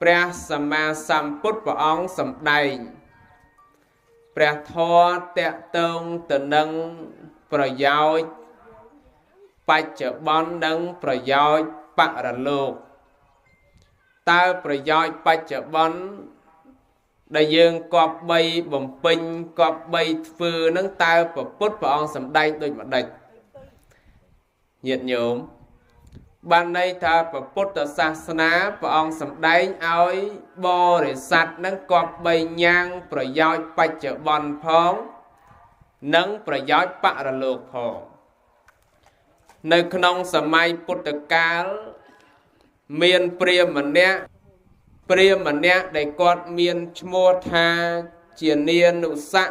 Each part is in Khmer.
ព្រះសម្មាសម្ពុទ្ធព្រះអង្គសម្ដែងព្រះធម៌តកតងទៅនឹងប្រយោជន៍បច្ចុប្បន្ននិងប្រយោជន៍បរលោកតើប្រយោជន៍បច្ចុប្បន្នដែលយើងគប្បីបំពេញគប្បីធ្វើនឹងតើព្រះពុទ្ធព្រះអង្គសម្ដែងដូចម្ដេចញាតិញោមបានន័យថាព្រះពុទ្ធសាសនាព្រះអង្គសម្ដែងឲ្យបរិស័ទនឹងគប្បីញ៉ាំងប្រយោជន៍បច្ចុប្បន្នផងនិងប្រយោជន៍បរលោកផងនៅក្នុងសម័យពុទ្ធកាលមានព្រាហ្មណ៍ម្នាក់ដែលគាត់មានឈ្មោះថាជានានុសៈ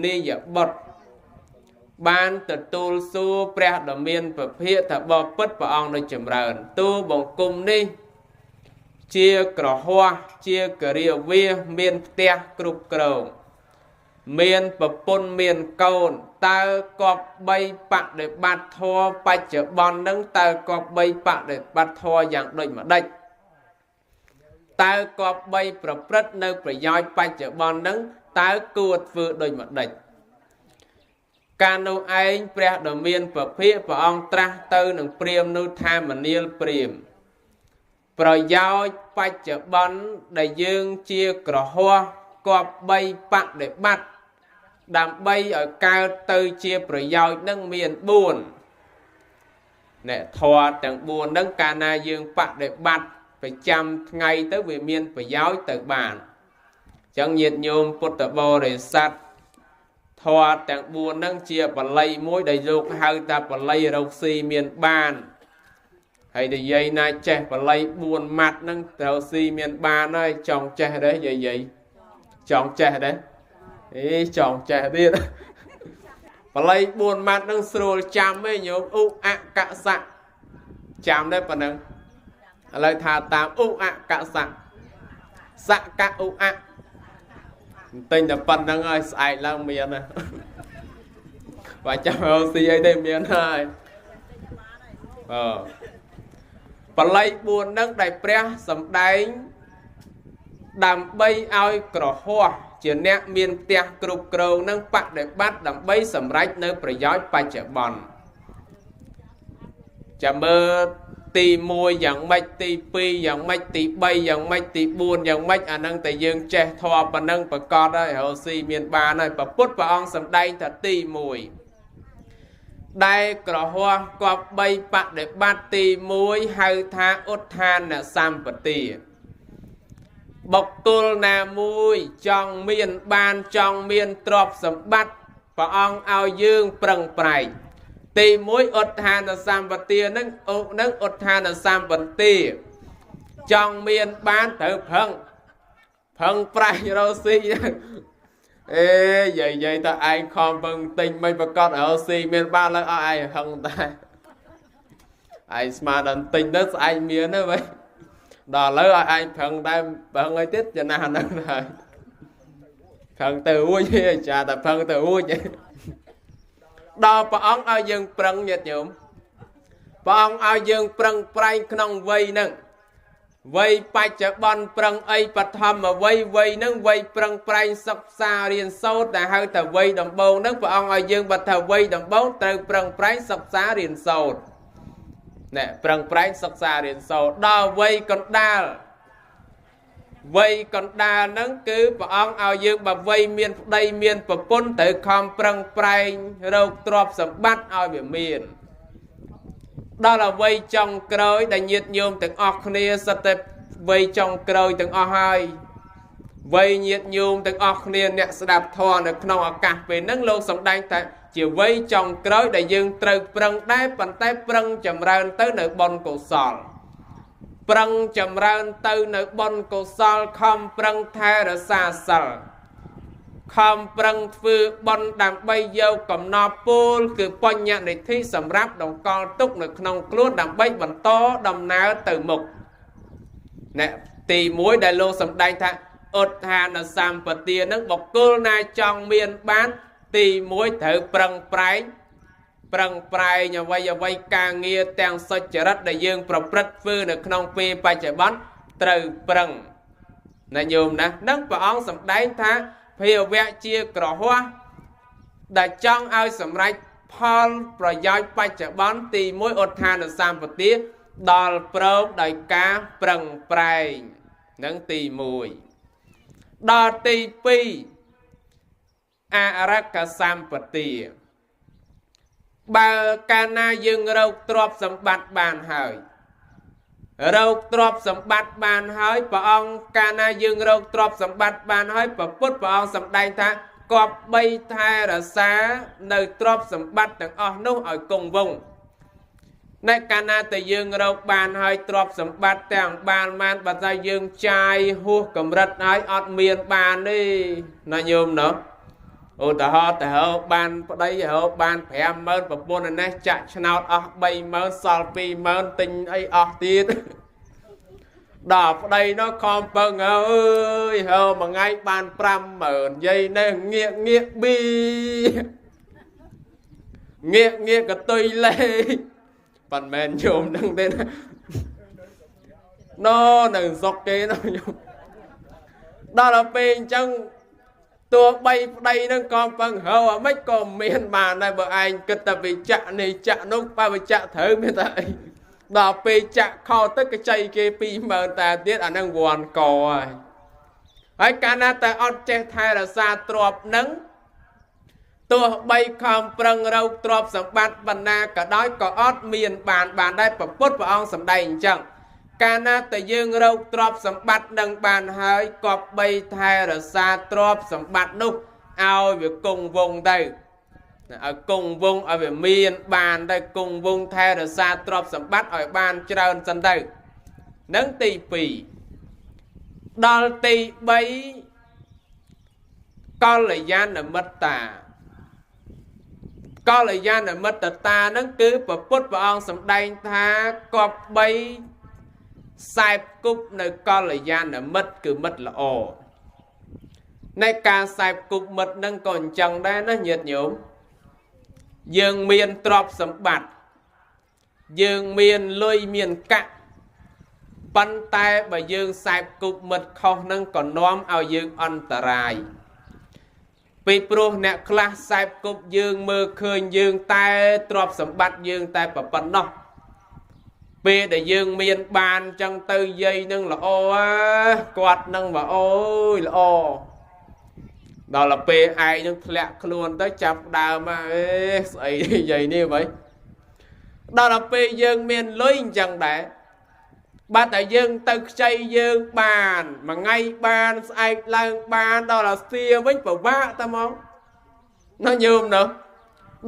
នីយបុត្របានទទួលសួរព្រះដ៏មានពភាកថាបពិតព្រះអង្គនៅចម្រើនទូបង្គំនេះជាក្រហោះជាករាវាសមានផ្ទះគ្រប់គ្រងមានប្រពន្ធមានកូនតើគប្បីបដិបត្តិធម៌បច្ចុប្បន្ននឹងតើគប្បីបដិបត្តិធម៌យ៉ាងដូចម្ដេចតើគប្បីប្រព្រឹត្តនៅប្រយោជន៍បច្ចុប្បន្ននឹងតើគួរធ្វើដូចម្ដេចកាលនោះឯងព្រះដ៏មានពភាកព្រះអង្គត្រាស់ទៅនឹងព្រាហ្មណ៍នោះថាមនាលព្រាហ្មណ៍ប្រយោជន៍បច្ចុប្បន្នដែលយើងជាក្រហោះគប្បីបដិបត្តិដើម្បីឲ្យកើតទៅជាប្រយោជន៍នឹងមាន4អ្នកធម៌ទាំង4នឹងកាលណាយើងបដិបត្តិប្រចាំថ្ងៃទៅវាមានប្រយោជន៍ទៅបានអញ្ចឹងញាតិញោមពុទ្ធបរិស័ទធម៌ទាំង4នឹងជាបល័យមួយដែលលោកហៅថាបល័យរកស៊ីមានបានហើយនិយាយណាចេះបល័យ4ម៉ាត់នឹងត្រូវស៊ីមានបានហើយចង់ចេះទេយាយចង់ចេះទេអេចង់ចេះទៀតបល័យ4ម៉ាត់នឹងស្រួលចាំឯងញោមឧអកសៈចាំដែរប៉ុណ្ណឹងឥឡូវថាតាមឧអកសៈសកឧអទិញតែប៉ុណ្្នឹងហើយស្អែកឡើងមានណាបើចាំរកស៊ីអីទេមានហើយអឺបល័យ4ហ្នឹងដែលព្រះសម្ដែងដើម្បីឲ្យក្រហោះជាអ្នកមានផ្ទះគ្រប់គ្រងនឹងបដិបត្តិដើម្បីសម្រេចនៅប្រយោជន៍បច្ចុប្បន្នចាំមើលទី1យ៉ាងម៉េចទី2យ៉ាងម៉េចទី3យ៉ាងម៉េចទី4យ៉ាងម៉េចអាហ្នឹងតែយើងចេះធម៌ប៉ុណ្ណឹងប្រកបហើយរកស៊ីមានបានហើយព្រះពុទ្ធព្រះអង្គសម្ដែងថាទី1ដែលក្រហោះគប្បីបដិបត្តិទី1ហៅថាឧទ្ធានសម្បទាបុគ្គលណាមួយចង់មានបានចង់មានទ្រព្យសម្បត្តិព្រះអង្គឲ្យយើងប្រឹងប្រែងទី1ឧទ្ធានសម្បទានឹងឧនឹងឧទ្ធានសម្បទាចង់មានបានត្រូវប្រឹងប្រែងរកស៊ីអេយាយតើឯងខំពឹងទិញមិនប្រកាសរកស៊ីមានបានឡើងអស់ឯងហឹងតែឯងស្មានដល់ទិញទៅស្អែកមានទៅវិញដល់ឥឡូវឲ្យឯងប្រឹងដែរប្រឹងអីទៀតចំណាស់ហ្នឹងហើយប្រឹងទៅរួចចាតែប្រឹងទៅរួចដល់ព្រះអង្គឲ្យយើងប្រឹងញាតិញោមព្រះអង្គឲ្យយើងប្រឹងប្រែងក្នុងវ័យហ្នឹងវ័យបច្ចុប្បន្នប្រឹងអីបឋមវ័យវ័យហ្នឹងវ័យប្រឹងប្រែងសិក្សារៀនសូត្រដែលហៅថាវ័យដំបូងហ្នឹងព្រះអង្គឲ្យយើងបើថាវ័យដំបូងត្រូវប្រឹងប្រែងសិក្សារៀនសូត្រណែប្រឹងប្រែងសិក្សារៀនសូត្រដល់វ័យកណ្ដាលវ័យកណ្ដាលហ្នឹងគឺព្រះអង្គឲ្យយើងបើវ័យមានប្តីមានប្រពន្ធត្រូវខំប្រឹងប្រែងរកទ្រព្យសម្បត្តិឲ្យវាមានដល់វ័យចុងក្រោយដែលញាតិញោមទាំងអស់គ្នាសិតតែវ័យចុងក្រោយទាំងអស់ហើយវ័យញាតិញោមទាំងអស់គ្នាអ្នកស្ដាប់ធម៌នៅក្នុងឱកាសពេលហ្នឹងលោកសម្ដែងថាជាវ័យចុងក្រោយដែលយើងត្រូវប្រឹងដែរប៉ុន្តែប្រឹងចម្រើនទៅនៅបុណ្យកុសលប្រឹងចម្រើនទៅនៅបុណ្យកុសលខំប្រឹងថែរក្សាសិលខំប្រឹងធ្វើបុណ្យដើម្បីយកកំណត់ពូលគឺបញ្ញនិធិសម្រាប់ដង្កល់ទុកនៅក្នុងខ្លួនដើម្បីបន្តដំណើរទៅមុខអ្នកទី1ដែលលោកសម្ដែងថាឧទ្ធានសម្បទានឹងបុគ្គលណាចង់មានបានទី1ត្រូវប្រឹងប្រែង ប្រឹងប្រែងអ្វីអ្វីការងារទាំងសុចរិតដែលយើងប្រព្រឹត្តធ្វើនៅក្នុងពេលបច្ចុប្បន្នត្រូវប្រឹង ណាញោមណានឹងព្រះអង្គសម្ដែងថាភាវៈជាក្រហោះដែលចង់ឲ្យសម្រេចផលប្រយោជន៍បច្ចុប្បន្នទី1ឧទ្ធានសម្បទាដល់ព្រមដោយការប្រឹងប្រែងនឹងទី1ដល់ទី2អរកសម្បទាបើកាលណាយើងរកទ្រព្យសម្បត្តិបានហើយរកទ្រព្យសម្បត្តិបានហើយព្រះអង្គកាលណាយើងរកទ្រព្យសម្បត្តិបានហើយព្រះពុទ្ធព្រះអង្គសម្ដែងថាគប្បីថែរក្សានៅទ្រព្យសម្បត្តិទាំងអស់នោះឲ្យគង់វង្សនៅកាលណាតែយើងរកបានហើយទ្រព្យសម្បត្តិទាំងបានបានបើតែយើងចាយហួសកម្រិតហើយអត់មានបានទេណាញោមណោះឧទាហរណ៍ទៅរកបានប្តីរកបាន50000ប្រពន្ធនេះចាក់ឆ្នោតអស់30000សល់20000ទិញអីអស់ទៀតដល់ប្តីនោះខំពឹងអើយហើមួយថ្ងៃបាន50000យាយនេះងាកងាកប៊ីងាកងាកកតុយលេប៉ុន្មានញោមនឹងទេណាណូនៅស្រុកគេនោះញោមដល់ពេលអញ្ចឹងទោះបីប្តីនឹងក៏ពឹងហើអាម៉េចក៏មានបានដែរបើឯងគិតតែវិចាក់នេះចាក់នោះបើវិចាក់ត្រូវមានតែអីដល់ពេលចាក់ខោទៅកចៃគេ20000តាទៀតអានឹងវ័នកហើយហើយកាលណាតែអត់ចេះថែរក្សាទ្រព្យនឹងទោះបីខំប្រឹងរកទ្រព្យសម្បត្តិបណ្ណាក៏ដោយក៏អត់មានបានបានដែរព្រះពុទ្ធព្រះអង្គសម្ដែងអញ្ចឹងកាលណាតែយើងរកទ្រព្យសម្បត្តិនឹងបានហើយគប្បីថែរក្សាទ្រព្យសម្បត្តិនោះឲ្យវាគង់វង្សទៅឲ្យគង់វង្សឲ្យវាមានបានទៅគង់វង្សថែរក្សាទ្រព្យសម្បត្តិឲ្យបានច្រើនសិនទៅនឹងទី2ដល់ទី3កល្យាណមិត្តាកល្យាណមិត្តតានឹងគឺព្រះពុទ្ធព្រះអង្គសម្ដែងថាគប្បីសែបគប់នៅកល្យាណមិត្តគឺមិត្តល្អនៃការសែបគប់មិត្តនឹងក៏អញ្ចឹងដែរណាញាតិញោមយើងមានទ្រព្យសម្បត្តិយើងមានលុយមានកាក់ប៉ុន្តែបើយើងសែបគប់មិត្តខុសនឹងក៏នាំឲ្យយើងអន្តរាយពីព្រោះអ្នកខ្លះសែបគប់យើងមើលឃើញយើងតែទ្រព្យសម្បត្តិយើងតែប៉ុណ្ណោះពេលដែលយើងមានបានចឹងទៅយាយនឹងល្អគាត់នឹងបើអូយល្អដល់ពេលឯងនឹងធ្លាក់ខ្លួនទៅចាប់ដើមអេស្អីយាយនេះអ្វីដល់ពេលយើងមានលុយអញ្ចឹងដែរបាទតែយើងទៅខ្ចីយើងបានមួយថ្ងៃបានស្អែកឡើងបានដល់អាស្ទាវិញពិបាកតែមកណាញោមណោះ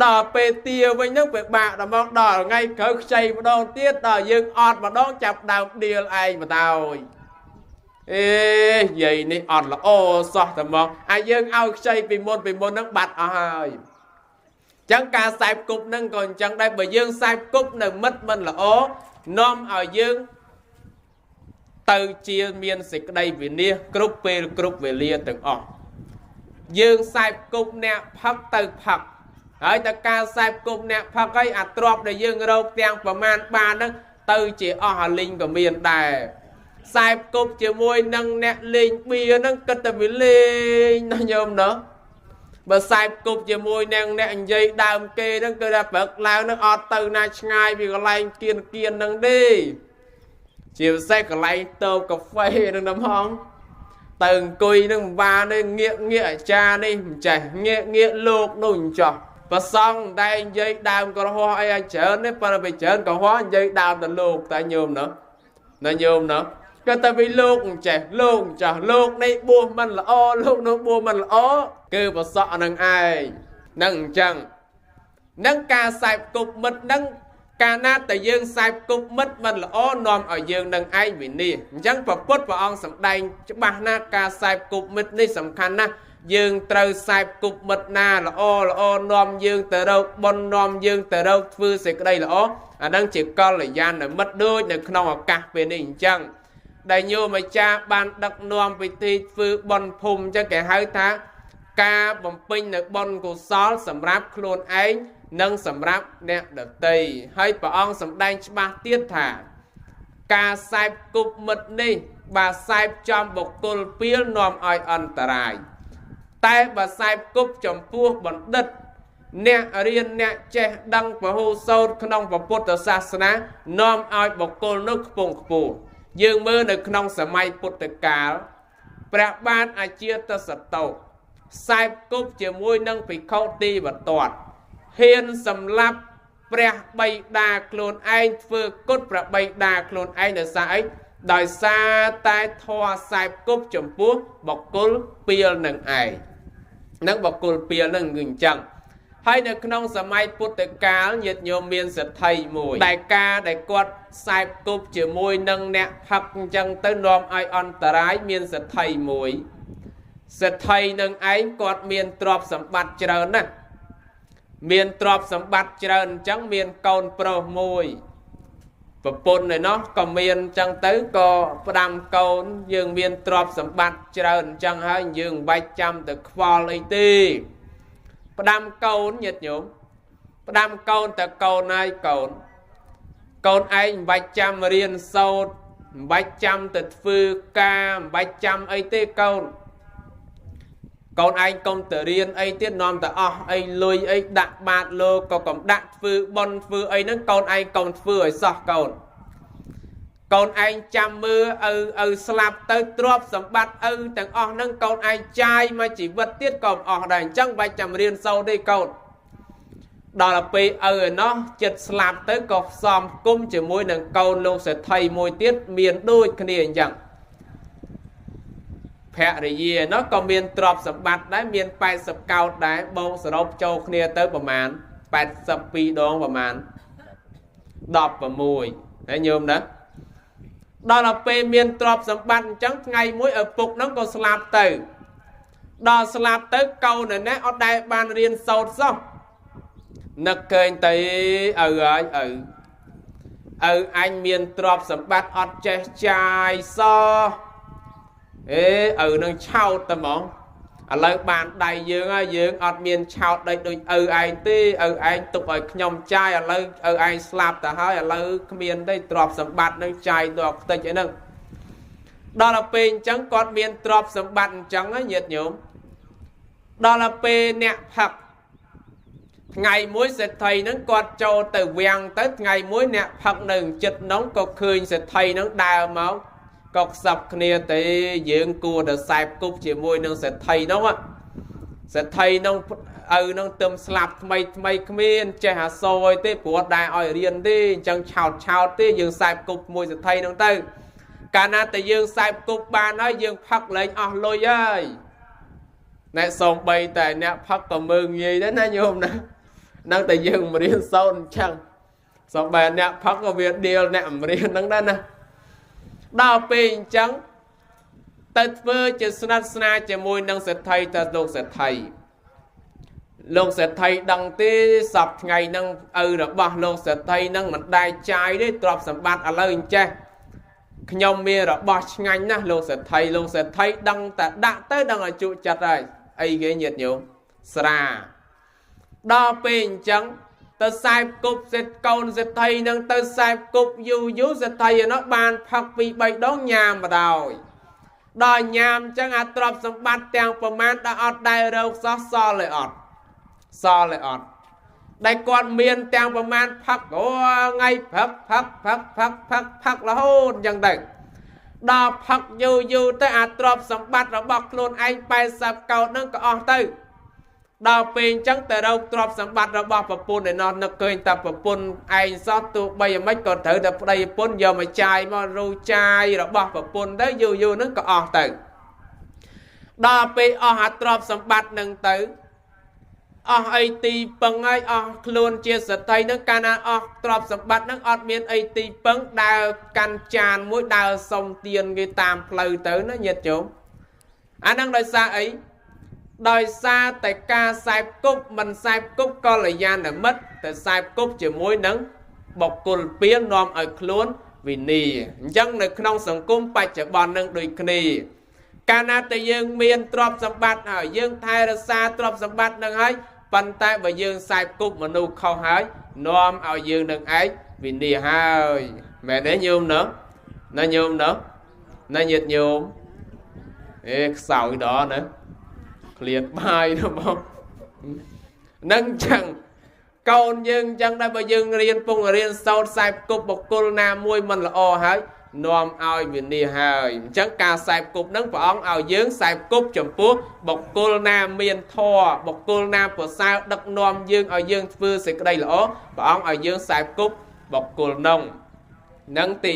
ដល់ពេលទាវិញហ្នឹងពិបាកដល់មកដល់ថ្ងៃក្រោយខ្ចីម្ដងទៀតដល់យើងអត់ម្ដងចាប់ដើមដៀលឯងបណ្ដោយអេយាយនេះអត់ល្អសោះតែមកអាយើងឲ្យខ្ចីពីមុនហ្នឹងបាត់អស់ហើយអញ្ចឹងការសែបគប់ហ្នឹងក៏អញ្ចឹងដែរបើយើងសែបគប់នៅមិត្តមិនល្អនាំឲ្យយើងទៅជាមានសេចក្តីវិនាសគ្រប់ពេលគ្រប់វេលាទាំងអស់យើងសែបគប់អ្នកផឹកទៅផឹកហើយតែការសែបគប់អ្នកផឹកហើយអាទ្រព្យដែលយើងរកទាំងប្រមាណបានហ្នឹងទៅជាអស់អាលីងក៏មានដែរសែបគប់ជាមួយនឹងអ្នកលេងបៀហ្នឹងគិតតែវាលេងណាញោមណោះបើសែបគប់ជាមួយនឹងអ្នកនិយាយដើមគេហ្នឹងគឺថាព្រឹកឡើងហ្នឹងអត់ទៅណាឆ្ងាយពីកន្លែងគៀនហ្នឹងទេជាពិសេសកន្លែងតូបកាហ្វេហ្នឹងតែហ្មងទៅអង្គុយហ្នឹងមិនបានទេងាកងាកអាចារ្យនេះមិនចេះងាកងាកលោកនោះអញ្ចោះប្រសង់តែនិយាយដើមក្រហោះអីឲ្យច្រើនទេប៉ុន្តែវាច្រើនក្រហោះនិយាយដើមទៅលោកតែញោមណោះណាញោមណោះក៏តែពីលោកអញ្ចេះលោកអញ្ចោះលោកនេះបួសមិនល្អលោកនោះបួសមិនល្អគឺប្រសក់នឹងឯងនឹងអញ្ចឹងនឹងការសែបគប់មិត្តនឹងកាលណាតែយើងសែបគប់មិត្តមិនល្អនាំឲ្យយើងនឹងឯងវិនាសអញ្ចឹងព្រះពុទ្ធព្រះអង្គសម្ដែងច្បាស់ណាស់ការសែបគប់មិត្តនេះសំខាន់ណាស់យើងត្រូវសែបគប់មិត្តណាល្អល្អនាំយើងទៅរកបុណ្យនាំយើងទៅរកធ្វើសេចក្តីល្អអានឹងជាកល្យាណមិត្តដូចនៅក្នុងឱកាសពេលនេះអញ្ចឹងដែលញោមអាចារ្យបានដឹកនាំពិធីធ្វើបុណ្យភូមិអញ្ចឹងគេហៅថាការបំពេញនៅបុណ្យកុសលសម្រាប់ខ្លួនឯងនិងសម្រាប់អ្នកដទៃហើយព្រះអង្គសម្ដែងច្បាស់ទៀតថាការសែបគប់មិត្តនេះ បើសែបចំបុគ្គលពៀលនាំឲ្យអន្តរាយតែបើសែបគប់ចំពោះបណ្ឌិតអ្នករៀនអ្នកចេះដឹងពហុសោតក្នុងពុទ្ធសាសនានាំឲ្យបុគ្គលនោះខ្ពង់ខ្ពស់យើងមើលនៅក្នុងសម័យពុទ្ធកាលព្រះបាទអាជាតសតោសែបគប់ជាមួយនឹងភិក្ខុទីវត្តតហ៊ានសម្លាប់ព្រះបិតាខ្លួនឯងធ្វើគុតព្រះបិតាខ្លួនឯងដោយសារអីដោយសារតែធម៌សែបគប់ចំពោះបុគ្គលពៀលនឹងឯងនឹងបុគ្គលពៀលនឹងគឺអញ្ចឹងហើយនៅក្នុងសម័យពុទ្ធកាលញាតិញោមមានសេដ្ឋីមួយដែលការដែលគាត់សែបគប់ជាមួយនឹងអ្នកផឹកអញ្ចឹងទៅនាំឲ្យអន្តរាយមានសេដ្ឋីមួយសេដ្ឋីនឹងឯងគាត់មានទ្រព្យសម្បត្តិច្រើនណាស់មានទ្រព្យសម្បត្តិច្រើនអញ្ចឹងមានកូនប្រុសមួយប្រពន្ធឯណោះក៏មានអញ្ចឹងទៅក៏ផ្ដាំកូនយើងមានទ្រព្យសម្បត្តិច្រើនអញ្ចឹងហើយយើងមិនបាច់ចាំទៅខ្វល់អីទេផ្ដាំកូនញាតិញោមផ្ដាំកូនតើកូនហើយកូនកូនឯងមិនបាច់ចាំរៀនសូត្រមិនបាច់ចាំទៅធ្វើការមិនបាច់ចាំអីទេកូនកូនឯងកុំទៅរៀនអីទៀតនាំតែអស់អីលុយអីដាក់បាតលោកក៏កុំដាក់ធ្វើបុណ្យធ្វើអីហ្នឹងកូនឯងកុំធ្វើឲ្យសោះកូនកូនឯងចាំមើលឪស្លាប់ទៅទ្រព្យសម្បត្តិឪទាំងអស់ហ្នឹងកូនឯងចាយមកជីវិតទៀតក៏មិនអស់ដែរអញ្ចឹងបាច់ចាំរៀនសូត្រទេកូនដល់ពេលឪឯណោះចិត្តស្លាប់ទៅក៏ផ្សំគុំជាមួយនឹងកូនលោកសេដ្ឋីមួយទៀតមានដូចគ្នាអញ្ចឹងភរិយានោះក៏មានទ្រព្យសម្បត្តិដែរមាន80កោដដែរបូកសរុបចូលគ្នាទៅប្រមាណ82ដងប្រមាណ16ហើយញោមណាដល់ទៅពេលមានទ្រព្យសម្បត្តិអញ្ចឹងថ្ងៃមួយឪពុកហ្នឹងក៏ស្លាប់ទៅដល់ស្លាប់ទៅកូនឯនេះអត់ដែលបានរៀនសូត្រសោះនឹកឃើញទៅឪហើយឪឪអញមានទ្រព្យសម្បត្តិអត់ចេះចាយសោះអេឪនឹងឆោតតែហ្មងឥឡូវបានដៃយើងហើយយើងអត់មានឆោតដូចឪឯងទេឪឯងទុកឲ្យខ្ញុំចាយឥឡូវឪឯងស្លាប់ទៅហើយឥឡូវគ្មានទេទ្រព្យសម្បត្តិនឹងចាយដល់ខ្ទេចអីហ្នឹងដល់ទៅពេលអញ្ចឹងគាត់មានទ្រព្យសម្បត្តិអញ្ចឹងណាញាតិញោមដល់ទៅពេលអ្នកផឹកថ្ងៃមួយសេដ្ឋីហ្នឹងគាត់ចូលទៅវាំងទៅថ្ងៃមួយអ្នកផឹកនៅចិត្តនោះក៏ឃើញសេដ្ឋីហ្នឹងដើរមកក៏ខ្សឹបគ្នាទេយើងគួរតែសែបគប់ជាមួយនឹងសេដ្ឋីនោះសេដ្ឋីនោះឪនឹងទឹមស្លាប់ថ្មីថ្មីគ្មានចេះអាសូរអីទេព្រោះដែរឲ្យរៀនទេអញ្ចឹងឆោតឆោតទេយើងសែបគប់មួយសេដ្ឋីនោះទៅកាលណាតែយើងសែបគប់បានហើយយើងផឹកលែងអស់លុយហើយអ្នកសំបីតែអ្នកផឹកក៏មើងងាយដែរណាញោមណានឹងតែយើងមិនរៀនសូត្រអញ្ចឹងសំបីអ្នកផឹកក៏វាដៀលអ្នកមិនរៀនហ្នឹងដែរណាដល់ពេលអញ្ចឹងទៅធ្វើជាស្និទ្ធស្នាលជាមួយនឹងសេដ្ឋីទៅលោកសេដ្ឋីលោកសេដ្ឋីដឹងទេសពថ្ងៃហ្នឹងឪរបស់លោកសេដ្ឋីហ្នឹងមិនដែលចាយទេទ្រព្យសម្បត្តិឥឡូវអញ្ចេះខ្ញុំមានរបស់ឆ្ងាញ់ណាស់លោកសេដ្ឋីលោកសេដ្ឋីដឹងតែដាក់ទៅដឹងឲ្យជក់ចិត្តហើយអីគេញាតិញោមស្រាដល់ពេលអញ្ចឹងទៅសែបគប់សេដ្ឋកូនសេដ្ឋីនឹងទៅសែបគប់យូរយូរសេដ្ឋីឯនោះបានផឹកពី3ដងញ៉ាមបណ្ដោយដល់ញ៉ាមអញ្ចឹងអាទ្រព្យសម្បត្តិទាំងប្រមាណដែលអត់ដែលរកសោះសល់ឲ្យអត់សល់ឲ្យអត់ដែលគាត់មានទាំងប្រមាណផឹករាល់ថ្ងៃផឹកផឹកផឹកផឹកផឹកផឹករហូតអញ្ចឹងទៅដល់ផឹកយូរយូរទៅអាទ្រព្យសម្បត្តិរបស់ខ្លួនឯង80កោដនឹងក៏អស់ទៅដល់ពេលអញ្ចឹងទៅរកទ្រព្យសម្បត្តិរបស់ប្រពន្ធឯណោះនឹកឃើញតែប្រពន្ធឯងសោះទោះបីយ៉ាងម៉េចក៏ត្រូវតែប្តីប្រពន្ធយកមកចាយមករੂចាយរបស់ប្រពន្ធទៅយូរយូរហ្នឹងក៏អស់ទៅដល់ពេលអស់អាទ្រព្យសម្បត្តិហ្នឹងទៅអស់អីទីពឹងហើយអស់ខ្លួនជាសទ្ធិហ្នឹងកាលណាអស់ទ្រព្យសម្បត្តិហ្នឹងអត់មានអីទីពឹងដើរកាន់ចានមួយដើរសុំទានគេតាមផ្លូវទៅណាញាតិញោមអាហ្នឹងដោយសារអីដោយសារតែការសែបគប់មិនសែបគប់កល្យាណមិត្តតែសែបគប់ជាមួយនឹងបុគ្គលពៀលនាំឲ្យខ្លួនវិនីអញ្ចឹងនៅក្នុងសង្គមបច្ចុប្បន្ននឹងដូចគ្នាកាលណាតែយើងមានទ្រព្យសម្បត្តិហើយយើងថែរក្សាទ្រព្យសម្បត្តិនឹងហើយប៉ុន្តែបើយើងសែបគប់មនុស្សខុសហើយនាំឲ្យយើងនឹងឯងវិនីហើយមែនទេញោមណ៎ណាញោមណ៎ ណាញាតិញោមអេខ្សោយដល់ណាឃ្លានបាយទៅមកនឹងចឹងកូនយើងចឹងដែរបើយើងរៀនពងរៀនសោតខ្សែគប់បុគ្គលណាមួយមិនល្អហើយនាំឲ្យវិនិច្ឆ័យហើយអញ្ចឹងការខ្សែគប់នឹងព្រះអង្គឲ្យយើងខ្សែគប់ចំពោះបុគ្គលណាមានធម៌បុគ្គលណាប្រសើរដឹកនាំយើងឲ្យយើងធ្វើសេចក្តីល្អព្រះអង្គឲ្យយើងខ្សែគប់បុគ្គលនោះនឹងទី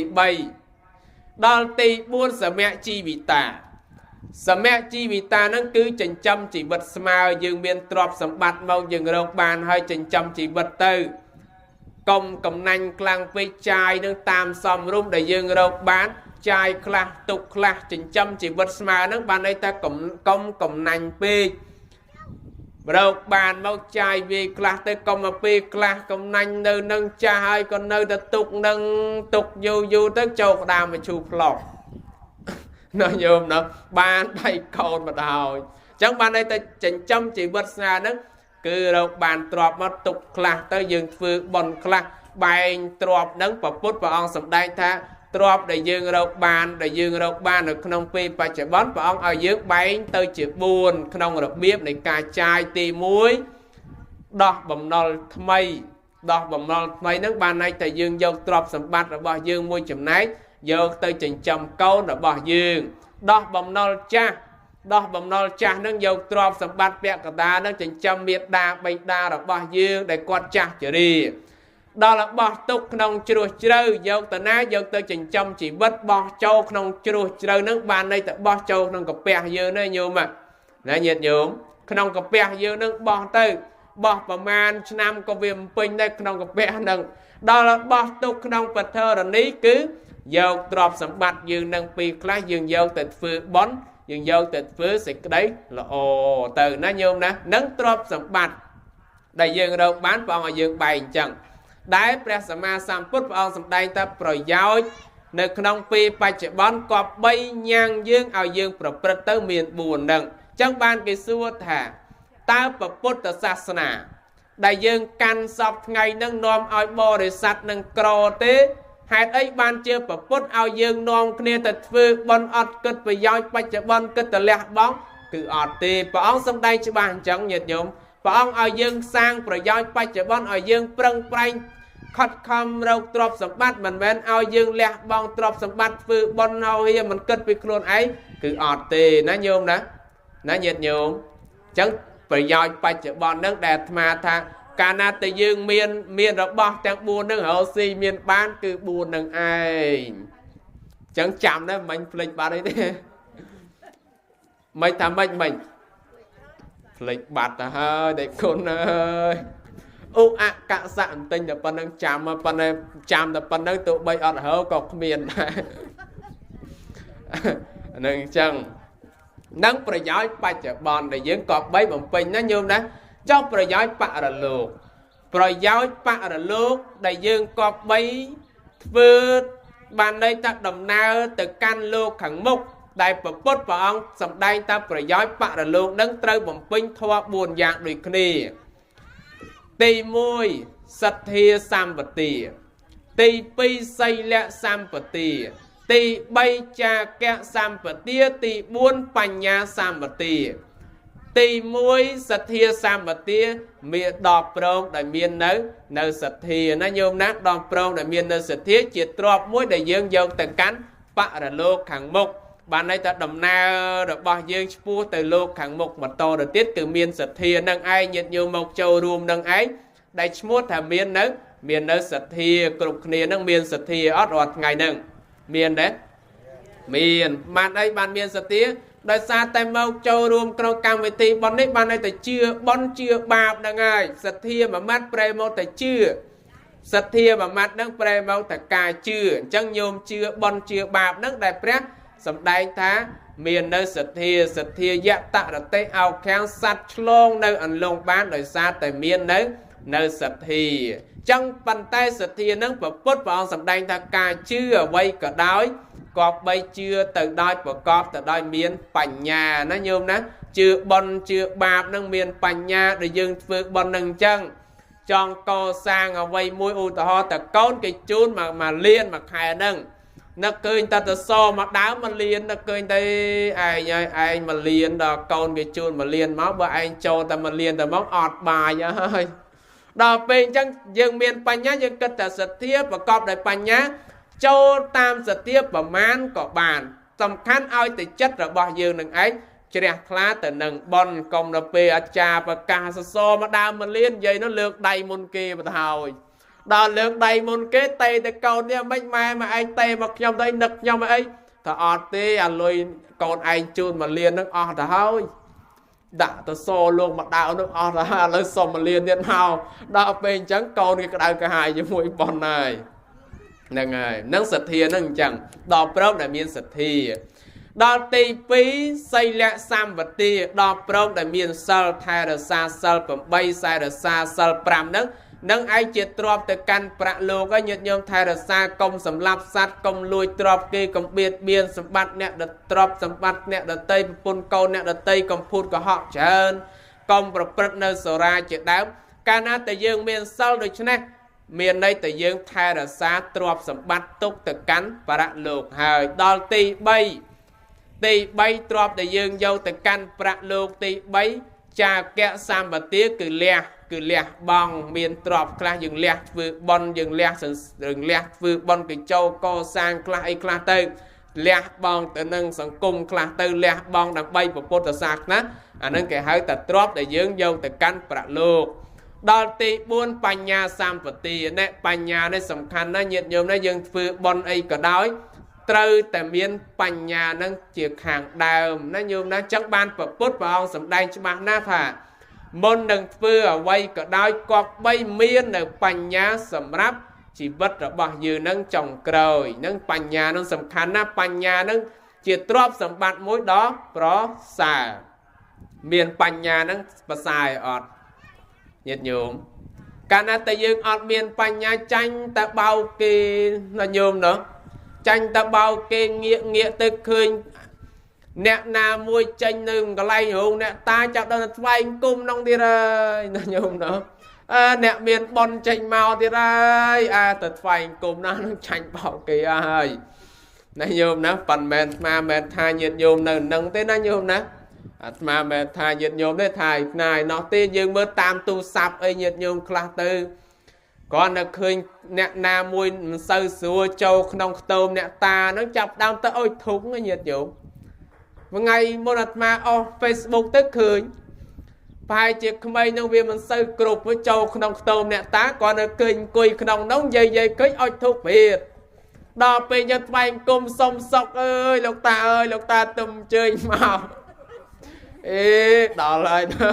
3ដល់ទី4សមៈជីវិតាសមៈជីវិតានឹងគឺចិញ្ចឹមជីវិតស្មើយើងមានទ្រព្យសម្បត្តិមកយើងរកបានហើយចិញ្ចឹមជីវិតទៅកុំកំណាញ់ខ្លាំងពេកចាយនឹងតាមសមរម្យដែលយើងរកបានចាយខ្លះទុកខ្លះចិញ្ចឹមជីវិតស្មើនឹងបានន័យថាកុំកំណាញ់ពេករកបានមកចាយវាយខ្លះទៅកុំមកពេលខ្លះកំណាញ់នៅនឹងចាស់ហើយក៏នៅតែទុកនឹងទុកយូរយូរទៅចូលក្តាមមកឈូផ្លោះណាញោមណាបានដៃកូនមកដល់អញ្ចឹងបានន័យតែចិញ្ចឹមជីវិតស្នាហ្នឹងគឺរកបានទ្រព្យមកទុកខ្លះទៅយើងធ្វើបុណ្យខ្លះបែងទ្រព្យហ្នឹងព្រះពុទ្ធព្រះអង្គសម្ដែងថាទ្រព្យដែលយើងរកបានដែលយើងរកបាននៅក្នុងពេលបច្ចុប្បន្នព្រះអង្គឲ្យយើងបែងទៅជា4ក្នុងរបៀបនៃការចាយទី1ដោះបំណុលថ្មីដោះបំណុលថ្មីហ្នឹងបានន័យថាយើងយកទ្រព្យសម្បត្តិរបស់យើងមួយចំណែកយកទៅចិញ្ចឹមកូនរបស់យើងដោះបំណុលចាស់ដោះបំណុលចាស់នឹងយកទ្រព្យសម្បត្តិពាក់កណ្ដាលនឹងចិញ្ចឹមមេដាបៃតារបស់យើងដែលគាត់ចាស់ជរាដល់របស់ទុកក្នុងជ្រោះជ្រៅយកទៅណាយកទៅចិញ្ចឹមជីវិតបោះចូលក្នុងជ្រោះជ្រៅនឹងបានន័យទៅបោះចូលក្នុងកាពះយើងណាញោមណាញាតិញោមក្នុងកាពះយើងនឹងបោះទៅបោះប្រមាណឆ្នាំក៏វាមិនពេញដែរក្នុងកាពះនឹងដល់បោះទុកក្នុងបធរណីគឺយកទ្រព្យសម្បត្តិយើងនឹងពីខ្លះយើងយកទៅធ្វើបុណ្យយើងយកទៅធ្វើសេចក្តីល្អទៅណាញោមណានឹងទ្រព្យសម្បត្តិដែលយើងរកបានព្រះអង្គឲ្យយើងបែងអញ្ចឹងដែលព្រះសម្មាសម្ពុទ្ធព្រះអង្គសម្ដែងថាប្រយោជន៍នៅក្នុងពេលបច្ចុប្បន្នក៏បីញ៉ាំងយើងឲ្យយើងប្រព្រឹត្តទៅមាន4ហ្នឹងអញ្ចឹងបានគេសួរថាតើព្រះពុទ្ធសាសនាដែលយើងកាន់សពថ្ងៃហ្នឹងនាំឲ្យបរិស័ទនឹងក្រទេហេតុអីបានជាព្រះពុទ្ធឲ្យយើងនាំគ្នាទៅធ្វើបុណ្យអត់គិតប្រយោជន៍បច្ចុប្បន្នគិតតែលះបង់គឺអត់ទេព្រះអង្គសម្ដែងច្បាស់អញ្ចឹងញាតិញោមព្រះអង្គឲ្យយើងសាងប្រយោជន៍បច្ចុប្បន្នឲ្យយើងប្រឹងប្រែងខិតខំរកទ្រព្យសម្បត្តិមិនមែនឲ្យយើងលះបង់ទ្រព្យសម្បត្តិធ្វើបុណ្យហើយមិនគិតពីខ្លួនឯងគឺអត់ទេណាញោមណាណាញាតិញោមអញ្ចឹងប្រយោជន៍បច្ចុប្បន្នហ្នឹងដែលអាត្មាថាកាលណាតែយើងមានរបស់ទាំង4ហ្នឹងរកស៊ីមានបានគឺ4ហ្នឹងឯងអញ្ចឹងចាំដែរមិនភ្លេចបាត់អីទេមិនថាមិនភ្លេចបាត់ទៅហើយតែគុណអើយឧអកសៈបន្តិចតែប៉ុណ្្នឹងចាំប៉ុណ្ណេះចាំតែប៉ុណ្្នឹងទោះបីអត់ហើក៏គ្មានដែរហ្នឹងអញ្ចឹងនឹងប្រយោជន៍បច្ចុប្បន្នដែលយើងក៏បីបំពេញណាញោមណាចុះប្រយោជន៍បរលោកប្រយោជន៍បរលោកដែលយើងក៏បីធ្វើបានន័យថាដំណើរទៅកាន់លោកខាងមុខដែលព្រះពុទ្ធព្រះអង្គសម្ដែងថាប្រយោជន៍បរលោកនឹងត្រូវបំពេញធម៌4យ៉ាងដូចគ្នាទី1សទ្ធាសម្បទាទី2សីលសម្បទាទី3ចាគៈសម្បទាទី4បញ្ញាសម្បទាទី1សទ្ធាសម្បទាមានដល់ព្រមដែលមាននៅសទ្ធាណាញោមណាដល់ព្រមដែលមាននៅសទ្ធាជាទ្រព្យមួយដែលយើងយកទៅកាន់បរលោកខាងមុខបានន័យថាដំណើររបស់យើងឆ្ពោះទៅលោកខាងមុខបន្តទៅទៀតគឺមានសទ្ធានឹងឯងញាតិញោមមកចូលរួមនឹងឯងដែលឈ្មោះថាមាននៅសទ្ធាគ្រប់គ្នានឹងមានសទ្ធាអត់រាល់ថ្ងៃនឹងមានទេមានបានអីបានមានសទ្ធាដោយសារតែមកចូលរួមក្នុងកម្មវិធីបុណ្យនេះបានន័យតែជឿបុណ្យជឿបាបហ្នឹងហើយសទ្ធាមួយម៉ាត់ប្រែមកតែជឿសទ្ធាមួយម៉ាត់ហ្នឹងប្រែមកតែការជឿអញ្ចឹងញោមជឿបុណ្យជឿបាបហ្នឹងដែលព្រះសម្ដែងថាមាននៅសទ្ធាសទ្ធាយតរតិអោខាំងសัตว์ឆ្លងនៅអន្លង់បានដោយសារតែមាននៅសទ្ធាចឹងប៉ុន្តែសទ្ធានឹងព្រះពុទ្ធព្រះអង្គសម្ដែងថាការជឿអ្វីក៏ដោយក៏បីជឿទៅដោយប្រកបទៅដោយមានបញ្ញាណាញោមណាជឿបុណ្យជឿបាបនឹងមានបញ្ញាដែលយើងធ្វើបុណ្យនឹងអញ្ចឹងចង់កសាងអ្វីមួយឧទាហរណ៍តកូនគេជូនមកលានមួយខែហ្នឹង នឹកឃើញតែទៅសមកដើមមកលៀននឹកឃើញតែឯងហើយឯងមកលៀនដល់កូនគេជូនមកលៀនមកបើឯងចូលតែមកលៀនតែមកអត់បាយហើយដល់ពេលអញ្ចឹងយើងមានបញ្ញាយើងគិតតែសទ្ធាប្រកបដោយបញ្ញាចូលតាមសទ្ធាប្រមាណក៏បានសំខាន់ឲ្យតែចិត្តរបស់យើងនឹងឯងជ្រះថ្លាទៅនឹងបុណ្យកុំដល់ពេលអាចារ្យប្រកាសសសរមកដើមមកលៀននិយាយនោះលើកដៃមុនគេបណ្ដោយដល់លើកដៃមុនគេតេទៅកូននេះមិនម៉ែមកឯងតេមកខ្ញុំទៅនឹកខ្ញុំអីថាអត់ទេអាលុយកូនឯងជូនមកលៀននឹងអស់ទៅហើយដាក់ទៅសលោកមកដើមនឹងអស់ទៅហើយឥឡូវសុំមកលៀនទៀតមកដល់ពេលអញ្ចឹងកូនគេក្តៅក្រហាយជាមួយប៉ុនហើយហ្នឹងហើយនឹងសទ្ធានឹងអញ្ចឹងដល់ព្រមដែលមានសទ្ធាដល់ទី2សីលសម្បទាដល់ព្រមដែលមានសិលថែរក្សាសិល8សែរក្សាសិល5ហ្នឹងនឹងឯងជាទ្របទៅកាន់ប្រាក់លោកហើយញាតិញោមថែរក្សាកុំសម្លាប់សត្វកុំលួចទ្របគេកុំបៀតបៀនសម្បត្តិអ្នកដទ្របសម្បត្តិអ្នកដតីប្រពន្ធកូនអ្នកដតីកុំភូតកុហកច្រើនកុំប្រព្រឹត្តនៅសូរាជាដើមកាលណាតែយើងមានសិលដូច្នេះមានន័យតែយើងថែរក្សាទ្រព្យសម្បត្តិទុកទៅកាន់បរលោកហើយដល់ទី3ទី3ទ្រព្យដែលយើងយកទៅកាន់ប្រាក់លោកទី3ចាកៈសម្បទាគឺលះគឺលះបង់មានទ្រព្យខ្លះយើងលះធ្វើបុណ្យយើងលះយើងលះធ្វើបុណ្យគេចូលកសាងខ្លះអីខ្លះទៅលះបង់ទៅនឹងសង្គមខ្លះទៅលះបង់ដើម្បីពុទ្ធសាសនាអានឹងគេហៅតែទ្រព្យដែលយើងយកទៅកាន់ប្រាក់លោកដល់ទី4បញ្ញាសម្បទានេះបញ្ញានេះសំខាន់ណាស់ញាតិញោមណាយើងធ្វើបុណ្យអីក៏ដោយត្រូវតែមានបញ្ញានឹងជាខាងដើមណាញោមណាចឹងបានព្រះពុទ្ធព្រះអង្គសម្ដែងច្បាស់ណាស់ថាមុននឹងធ្វើអ្វីក៏ដោយគប្បីមាននៅបញ្ញាសម្រាប់ជីវិតរបស់យើងនឹងចុងក្រោយនឹងបញ្ញានឹងសំខាន់ណាស់បញ្ញានឹងជាទ្រព្យសម្បត្តិមួយដ៏ប្រសើរមានបញ្ញានឹងប្រសើរអត់ញាតិញោមកាលណាតែយើងអត់មានបញ្ញាចាញ់តែបោកគេណាញោមណោះចាញ់តែបោកគេងាកងាកទៅឃើញអ្នកណាមួយចេញនៅកន្លែងរោងអ្នកតាចាប់ដល់ថ្វាយគុំក្នុងទៀតហើយណាញោមណោះអើអ្នកមានប៉ុនចេញមកទៀតហើយអើទៅថ្វាយគុំណានឹងចាញ់បោកគេហើយណាញោមណាប៉ុន្មានអាត្មាមិនថាញាតិញោមនៅនឹងទេណាញោមណាអាត្មាមិនថាញាតិញោមទេថាឯណាឯណោះទេយើងមើលតាមទូរស័ព្ទអីញាតិញោមខ្លះទៅគាត់នៅឃើញអ្នកណាមួយមិនសូវស្រួលចូលក្នុងខ្ទមអ្នកតានឹងចាប់ដើមទៅអុយធុងញាតិញោមថ្ងៃមុនអាត្មាអស់ Facebook ទៅឃើញប្រហែលជាក្មេងនឹងវាមិនសូវគ្រប់ចូលក្នុងខ្ទមអ្នកតាគាត់នៅឃើញអង្គុយក្នុងនោះនិយាយឃើញអុយធុកទៀតដល់ពេលយើងថ្វាយគុំសុំសុកអើយលោកតាអើយលោកតាទឹមអញ្ជើញមកអេដល់ហើយណា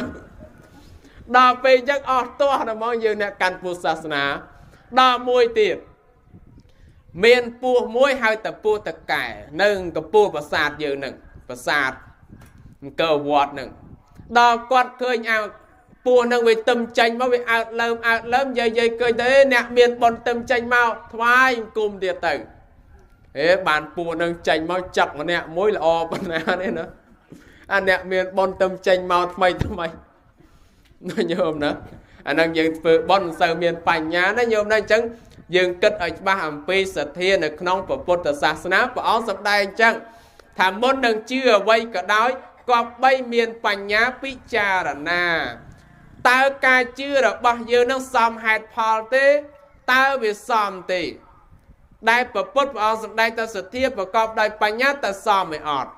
ដល់ពេលអញ្ចឹងអស់ទាស់ដល់មកយើងអ្នកកាន់ពុទ្ធសាសនាដល់មួយទៀតមានពស់មួយហៅតែពស់តកែនៅកំពូលប្រាសាទយើងនឹងប្រាសាទអង្គរវត្តនឹងដល់គាត់ឃើញអើពស់នឹងវាទឹមចេញមកវាអើតលើមអើតលើមយាយឃើញទៅអ្នកមានបុណ្យទឹមចេញមកថ្វាយអង្គមទៀតទៅអេបានពស់នឹងចេញមកចឹកម្នាក់មួយល្អប៉ុណ្ណានេះណាអាអ្នកមានបុណ្យទឹមចេញមកថ្មីថ្មីណាញោមណាអានឹងយើងធ្វើបុណ្យមិនសូវមានបញ្ញាណាញោមណាអញ្ចឹងយើងគិតឲ្យច្បាស់អំពីសទ្ធានៅក្នុងពុទ្ធសាសនាព្រះអង្គសម្ដែងអញ្ចឹងថាមុននឹងជឿអ្វីក៏ដោយគប្បីមានបញ្ញាពិចារណាតើការជឿរបស់យើងនឹងសមហេតុផលទេតើវាសមទេដែលព្រះពុទ្ធព្រះអង្គសម្ដែងទៅសទ្ធាប្រកបដោយបញ្ញាតើសមឯអត់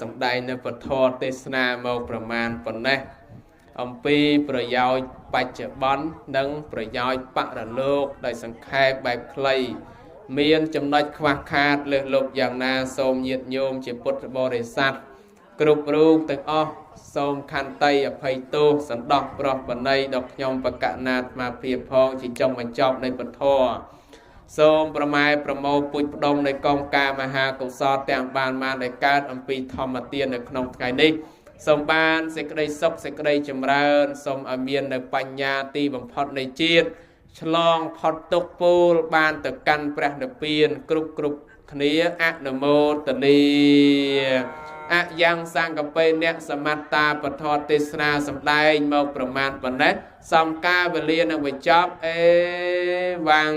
សម្ដែងនៅពធទេសនាមកប្រមាណប៉ុណ្ណេះអំពីប្រយោជន៍បច្ចុប្បន្ននិងប្រយោជន៍បរលោកដោយសង្ខេបបែបខ្លីមានចំណុចខ្វះខាតលើសលប់យ៉ាងណាសូមញាតិញោមជាពុទ្ធបរិស័ទគ្រប់រូបទាំងអស់សូមខន្តីអភ័យទោសសន្តោសប្រោះបណីដល់ខ្ញុំបកណាអាត្មាភាពផងជាចុងបញ្ចប់នៃពធសូមប្រម៉ែប្រមោលពុជផ្ដុំនៃកងការមហាកុសលទាំងបានបានដែលកើតអំពីធម្មទាននៅក្នុងថ្ងៃនេះសូមបានសេចក្តីសុខសេចក្តីចម្រើនសូមឲ្យមាននៅបញ្ញាទីបំផុតនៃជាតិឆ្លងផុតទុក្ខពូលបានទៅកាន់ព្រះនិព្វានគ្រប់គ្រប់គ្នាអនុមោទនីអយ៉ាងសង្កបេអ្នកសមត្តាពធទេសនាសម្ដែងមកប្រមាណប៉ុណ្ណេះសំការវេលានឹងបញ្ចប់អេវ៉ាំង